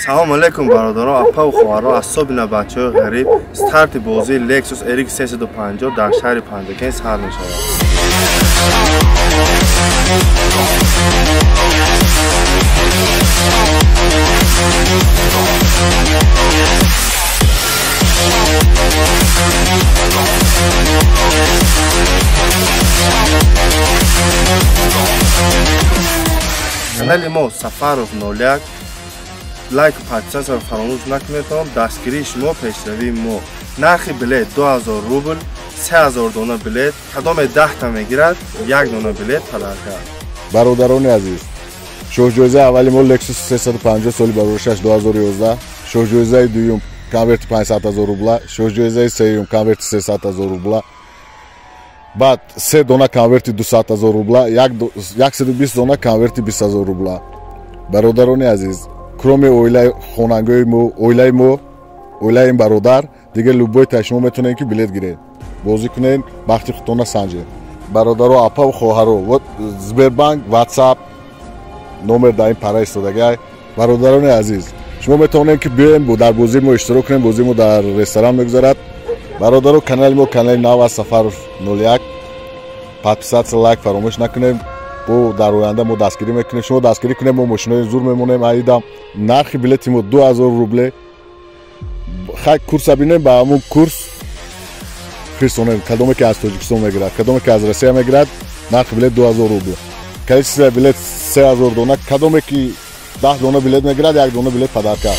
Салом алейкум, бародаро, апаву хоҳаро, асобина бачаҳои ғариб. Старти бозии Lexus RX 350 дар шаҳри Панҷакент сар мешавад. Канали мо Сафаров 01, лайку подписаться фаромӯш накунедон. Дастгирии шумо пешравии мо. Нархи билет 2000 рубл, 3000 дона билет. Кадоме 10та мегирад, як дона билет подарка. Бародарони азиз, шоҳҷоизаи аввали мо Lexus 350 соли бароришаш 2011, шоҳҷоизаи дуюм конверти 500 000 рубла, шоҳҷоизаи сеюм конверти 300 000 рубла, баъд се дона конверти 200 000 рубла, 120 дона конверти 20 000 рубла. Бародарони азиз, кроме оилаи хонангои мо, оилаи мо, оилаи ин бародар, дигар любой та шумо метавонед, ки билет гиред, бозӣ кунед, бахти худтона санҷед. Бародаро, апаву хоҳаро, вот Сбербанк, WhatsApp номер дар ин пара истодагай. Бародарони азиз, шумо метавонед, ки биёем, дар бозии мо иштирок кунем. Бозии мо дар ресторан мегузарад. Бародаро, канали мо канали нав аст, Сафаров 01. Подписаться, лайк фаромӯш накунем. Бо дар оянда мо дастгирӣ мекунем, шумо дастгирӣ кунем, мо мошинои зур мемонем. Аидам нархи билети мо 2000 рубле. Хай, курса бинем, ба ҳамун курс фирсонем. Кадоме ки аз Тоҷикистон мегирад, кадоме ки аз Россия мегирад, нархи билет 2000 рубл. Количество билет 3000 дона. Кадоме ки 10 дона билет мегирад, як дона билет подарка.